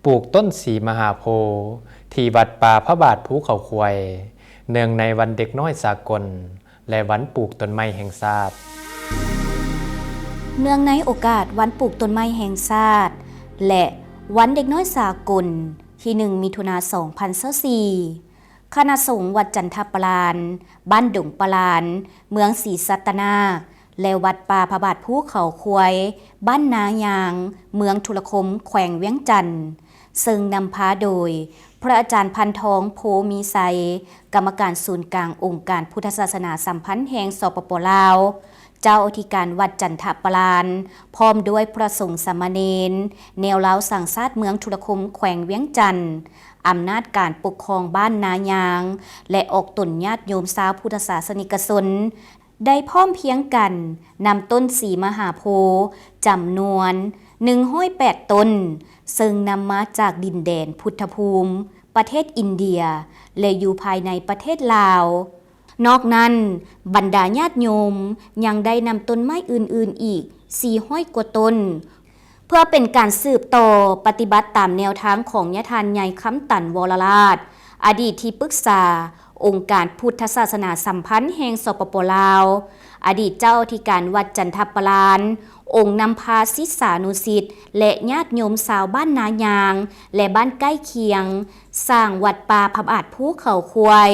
ປູກຕົ້ນສີມະຫາໂພ ທີ່ວັດປ່າພະບາດພູເຂົາຄວາຍ ເນື່ອງໃນວັນເດັກນ້ອຍສາກົນ ແລະ ວັນປູກຕົ້ນໄມ້ແຫ່ງຊາດ. ເນື່ອງໃນໂອກາດວັນປູກຕົ້ນໄມ້ແຫ່ງຊາດ ແລະ ວັນເດັກນ້ອຍສາກົນ ທີໜຶ່ງ ມິຖຸນາ ສອງພັນຊາວສີ່ ຄະນະສົງວັດຈັນທະປະລານ ບ້ານດົງປະລານ ເມືອງສີສັດຕະນາກ ແລະ ວັດປ່າພະບາດພູເຂົາຄວາຍ ບ້ານນາຍາງ ເມືອງທຸລະຄົມ ແຂວງວຽງຈັນ ເຊິ່ງນຳພາໂດຍ ພະອາຈານພັນທອງ ໂພມີໄຊ ກຳມະການສູນກາງອົງການພຸດທະສາສະໜາສຳພັນແຫ່ງ ສປປ ລາວ, ເຈົ້າອະທິການວັດຈັນທະປະລານ ພ້ອມດ້ວຍພະສົງສາມະເນນ ແນວລາວສ້າງຊາດເມືອງທຸລະຄົມ ແຂວງວຽງຈັນ, ອຳນາດການປົກຄອງບ້ານນາຍາງ ແລະ ອອກຕົນຍາດໂຍມຊາວພຸດທະສາສະນິກະຊົນ ໄດ້ພ້ອມພຽງກັນນຳຕົ້ນສີມະຫາໂພຈຳນວນໜຶ່ງຮ້ອຍແປດຕົ້ນ ເຊິ່ງນຳມາຈາກດິນແດນພຸດທະພູມ ປະເທດອິນເດຍ ແລະ ຢູ່ພາຍໃນປະເທດລາວ. ນອກນັ້ນ, ບັນດາຍາດໂຍມຍັງໄດ້ນຳຕົ້ນໄມ້ອື່ນໆອີກສີ່ຮ້ອຍກວ່າຕົ້ນ ເພື່ອເປັນການສືບຕໍ່ປະຕິບັດຕາມແນວທາງຂອງຍາທ່ານໃຫຍ່ ຄຳຕັນ ວໍລະລາດ ອະດີດທີ່ປຶກສາອົງການພຸດທະສາສະໜາສຳພັນແຫ່ງ ສປປ ລາວ, ອະດີດເຈົ້າອະທິການວັດຈັນທະປະລານ, ອົງນຳພາສິດສານຸສິດ ແລະ ຍາດໂຍມຊາວບ້ານນາຍາງ ແລະ ບ້ານໃກ້ຄຽງ ສ້າງວັດປ່າພະບາດພູເຂົາຄວາຍ,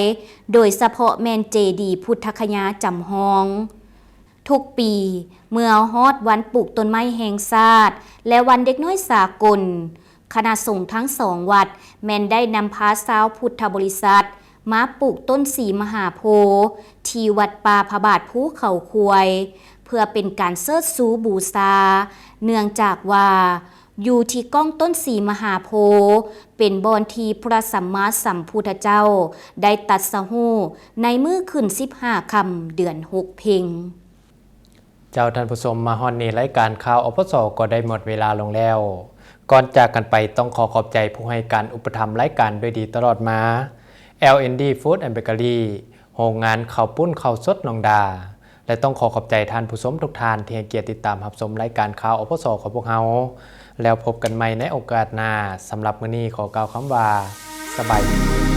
ໂດຍສະເພາະແມ່ນເຈດີພຸດທະຄະຍາຈຳລອງ. ທຸກປີ, ເມື່ອຮອດວັນປູກຕົ້ນໄມ້ແຫ່ງຊາດ ແລະ ວັນເດັກນ້ອຍສາກົນ, ຄະນະສົງທັງສອງວັດແມ່ນໄດ້ນຳພາຊາວພຸດທະບໍລິສັດມາປູກຕົ້ນສີມະຫາໂພ ທີ່ວັດປ່າພະບາດພູເຂົາຄວາຍ ເພື່ອເປັນການເຊີດຊູບູຊາ, ເນື່ອງຈາກວ່າ ຢູ່ທີ່ກ້ອງຕົ້ນສີມະຫາໂພ ເປັນບ່ອນທີ່ພະສຳມາສຳພຸດທະເຈົ້າໄດ້ຕັດສະຮູ້ໃນມື້ຂຶ້ນສິບຫ້າຄ່ຳເດືອນຫົກເພັງ. ເຈົ້າ ທ່ານຜູ້ຊົມ, ມາຮອດນີ້ລາຍການຂ່າວ ອພສ ກໍໄດ້ໝົດເວລາລົງແລ້ວ. ກ່ອນຈາກກັນໄປ, ຕ້ອງຂໍຂອບໃຈຜູ້ໃຫ້ການອຸປະຖຳລາຍການດ້ວຍດີຕະຫຼອດມາ, ແອລ ເອັນ ດີ Food and Bakery ໂຮງງານເຂົ້າປຸ້ນເຂົ້າສົດໜອງດາ ແລະ ຕ້ອງຂໍຂອບໃຈທ່ານຜູ້ຊົມທຸກທ່ານທີ່ໃຫ້ກຽດຕິດຕາມຮັບຊົມລາຍການຂ່າວ ອພສ ຂອງພວກເຮົາ. ແລ້ວພົບກັນໃໝ່ໃນໂອກາດໜ້າ. ສຳລັບມື້ນີ້ຂໍກ່າວຄຳວ່າ ສະບາຍດີ.